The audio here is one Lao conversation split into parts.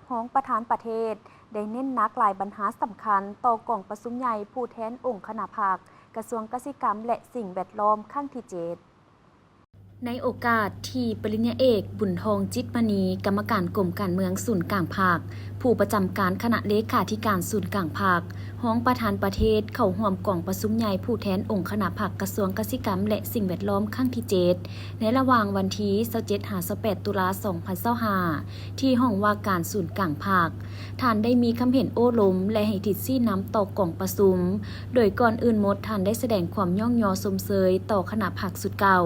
ຮອງປະທານປະເທດ ໄດ້ເນັ້ນໜັກຫຼາຍບັນຫາສຳຄັນຕໍ່ກອງປະຊຸມໃຫຍ່ຜູ້ແທນອົງຄະນະພັກ ກະຊວງກະສິກຳ ແລະ ສິ່ງແວດລ້ອມ ຄັ້ງທີເຈັດ. ໃນໂອກາດທີ່ປະລິນຍາເອກ ບຸນທອງ ຈິດມະນີ ກຳມະການກົມການເມືອງສູນກາງພັກ, ຜູ້ປະຈຳການຄະນະເລຂາທິການສູນກາງພັກ, ຮອງປະທານປະເທດ ເຂົ້າຮ່ວມກອງປະຊຸມໃຫຍ່ຜູ້ແທນອົງຄະນະພັກກະຊວງກະສິກຳ ແລະ ສິ່ງແວດລ້ອມ ຄັ້ງທີເຈັດ ໃນລະຫວ່າງວັນທີຊາວເຈັດ ຫາ ຊາວແປດ ຕຸລາ ສອງພັນຊາວຫ້າ ທີ່ຫ້ອງວ່າການສູນກາງພັກ. ທ່ານໄດ້ມີຄຳເຫັນໂອ້ລົມ ແລະ ໃຫ້ທິດຊີ້ນຳຕໍ່ກອງປະຊຸມ, ໂດຍກ່ອນອື່ນໝົດ ທ່ານໄດ້ສະແດງຄວາມຍ້ອງຍໍຊົມເຊີຍຕໍ່ຄະນະພັກຊຸດເກົ່າ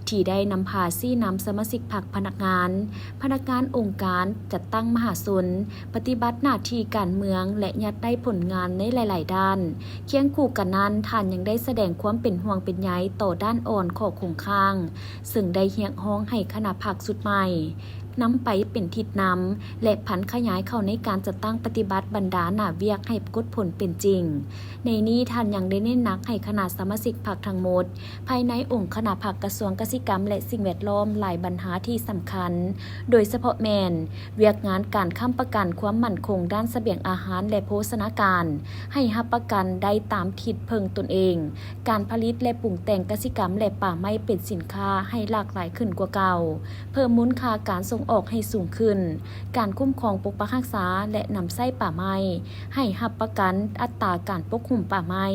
ທີ່ໄດ້ນຳພາຊີ້ນຳສະມາຊິກພັກ, ພະນັກງານ, ພະນັກງານອົງການຈັດຕັ້ງມະຫາຊົນ, ປະຕິບັດໜ້າທີ່ການເມືອງ ແລະ ຍາດໄດ້ຜົນງານໃນຫຼາຍໆດ້ານ. ຄຽງຄູ່ກັນນັ້ນ, ທ່ານຍັງໄດ້ສະແດງຄວາມເປັນຫ່ວງເປັນໃຍຕໍ່ດ້ານອ່ອນ, ຂໍ້ຄົງຄ້າງ, ເຊິ່ງໄດ້ຮຽກຮ້ອງໃຫ້ຄະນະພັກຊຸດໃໝ່ ນຳໄປເປັນທິດນຳ ແລະ ຜັນຂະຫຍາຍເຂົ້າໃນການຈັດຕັ້ງປະຕິບັດບັນດາໜ້າວຽກໃຫ້ກົດຜົນເປັນຈິງ. ໃນນີ້ທ່ານຍັງໄດ້ເນັ້ນໜັກໃຫ້ຄະນະສະມາຊິກພັກທັງໝົດ ພາຍໃນອົງຄະນະພັກກະຊວງກະສິກຳ ແລະ ສິ່ງແວດລ້ອມຫຼາຍບັນຫາທີ່ສຳຄັນ, ໂດຍສະເພາະແມ່ນວຽກງານການຄ້ຳປະກັນຄວາມໝັ້ນຄົງດ້ານສະບຽງອາຫານ ແລະ ໂພຊະນາການ ໃຫ້ຮັບປະກັນໄດ້ຕາມທິດເພິ່ງຕົນເອງ, ການຜະລິດ ແລະ ປຸງແຕ່ງກະສິກຳ ແລະ ປ່າໄມ້ເປັນສິນຄ້າໃຫ້ຫຼາກຫຼາຍຂຶ້ນກວ່າເກົ່າ, ເພີ່ມມູນຄ່າການສົ່ງອອກໃຫ້ສູງຂຶ້ນ, ການຄຸ້ມຄອງປົກປັກຮັກສາ ແລະ ນຳໃຊ້ປ່າໄມ້ ໃຫ້ຮັບປະກັນອັດຕາການປົກຫຸ້ມປ່າໄມ້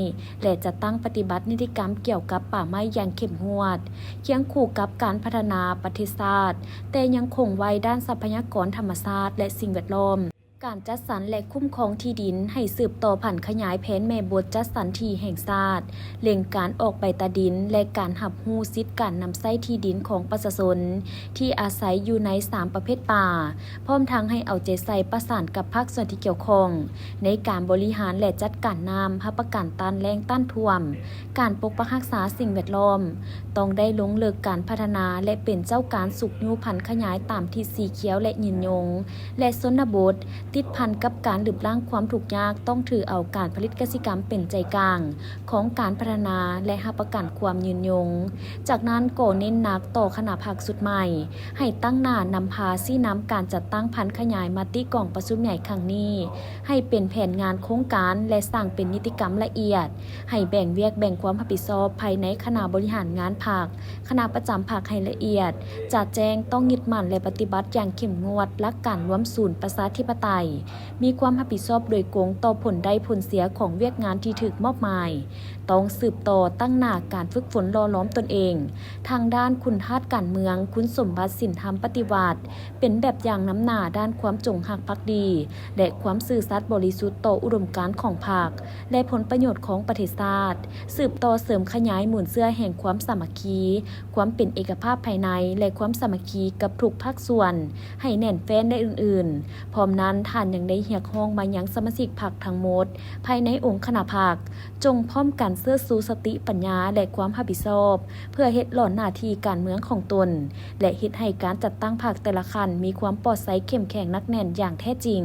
ແລະ ຈັດຕັ້ງປະຕິບັດນິຕິກຳກ່ຽວກັບປ່າໄມ້ຢ່າງເຂັ້ມງວດ, ຄຽງຄູ່ກັບການພັດທະນາປະເທດຊາດ, ແຕ່ຍັງຄົງໄວ້ດ້ານຊັບພະຍາກອນທຳມະຊາດ ແລະ ສິ່ງແວດລ້ອມ. ການຈັດສັນ ແລະ ຄຸ້ມຄອງທີ່ດິນ ໃຫ້ສືບຕໍ່ຜັນຂະຫຍາຍແຜນແມ່ບົດຈັດສັນທີ່ແຫ່ງຊາດ, ເລັ່ງການອອກໃບຕາດິນ ແລະ ການຮັບຮູ້ສິດການນຳໃຊ້ທີ່ດິນຂອງປະຊາຊົນທີ່ອາໄສຢູ່ໃນສາມປະເພດປ່າ, ພ້ອມທັງໃຫ້ເອົາໃຈໃສ່ປະສານກັບພາກສ່ວນທີ່ກ່ຽວຂ້ອງ ໃນການບໍລິຫານ ແລະ ຈັດການນ້ຳ, ຮັບປະກັນຕ້ານແລ້ງ, ຕ້ານຖ້ວມ, ການປົກປັກຮັກສາສິ່ງແວດລ້ອມ, ຕ້ອງໄດ້ລົງເລິກການພັດທະນາ ແລະ ເປັນເຈົ້າການຊຸກຍູ້ຜັນຂະຫຍາຍຕາມທິດສີຂຽວ ແລະ ຍືນຍົງ ແລະ ຊົນນະບົດ, ຕິດພັນກັບການລຶບລ້າງຄວາມທຸກຍາກ, ຕ້ອງຖືເອົາການຜະລິດກະສິກຳເປັນໃຈກາງຂອງການພັດທະນາ ແລະ ຮັບປະກັນຄວາມຍືນຍົງ. ຈາກນັ້ນກໍເນັ້ນໜັກຕໍ່ຄະນະພັກຊຸດໃໝ່ ໃຫ້ຕັ້ງໜ້ານຳພາຊີ້ນຳການຈັດຕັ້ງຜັນຂະຫຍາຍມະຕິກອງປະຊຸມໃຫຍ່ຄັ້ງນີ້ ໃຫ້ເປັນແຜນງານໂຄງການ ແລະ ສ້າງເປັນນິຕິກຳລະອຽດ, ໃຫ້ແບ່ງວຽກແບ່ງຄວາມຮັບຜິດຊອບພາຍໃນຄະນະບໍລິຫານງານພັກ, ຄະນະປະຈຳພັກໃຫ້ລະອຽດ, ຈະແຈ້ງ, ຕ້ອງຍຶດໝັ້ນ ແລະ ປະຕິບັດຢ່າງເຂັ້ມງວດຫຼັກການລວມສູນປະຊາທິປະໄຕ, ມີຄວາມຮັບຜິດຊອບໂດຍກົງຕໍ່ຜົນໄດ້ຜົນເສຍຂອງວຽກງານທີ່ຖືກມອບໝາຍ, ຕ້ອງສືບຕໍ່ຕັ້ງໜ້າການຝຶກຝົນຫຼໍ່ຫຼອມຕົນເອງ ທາງດ້ານຄຸນທາດການເມືອງ, ຄຸນສົມບັດສິນທຳປະຕິວັດ, ເປັນແບບຢ່າງນຳໜ້າດ້ານຄວາມຈົງຮັກພັກດີ ແລະ ຄວາມຊື່ສັດບໍລິສຸດຕໍ່ອຸດົມການຂອງພັກ ແລະ ຜົນປະໂຫຍດຂອງປະເທດຊາດ, ສືບຕໍ່ເສີມຂະຫຍາຍມູນເຊື້ອແຫ່ງຄວາມສາມັກຄີ, ຄວາມເປັນເອກະພາບພາຍໃນ ແລະ ຄວາມສາມັກຄີກັບທຸກພາກສ່ວນໃຫ້ແໜ້ນແຟ້ນ ແລະ ອື່ນໆ. ພ້ອມນັ້ນ, ທ່ານຍັງໄດ້ຮຽກຮ້ອງມາຍັງສະມາຊິກພັກທັງໝົດພາຍໃນອົງຄະນະພັກ, ຈົ່ງພ້ອມກັນເຊີດຊູສະຕິປັນຍາ ແລະ ຄວາມຮັບຜິດຊອບ ເພື່ອເຮັດຫຼອນໜ້າທີ່ການເມືອງຂອງຕົນ ແລະ ເຮັດໃຫ້ການຈັດຕັ້ງພັກແຕ່ລະຂັ້ນມີຄວາມປອດໃສເຂັ້ມແຂງໜັກແໜ້ນຢ່າງແທ້ຈິງ.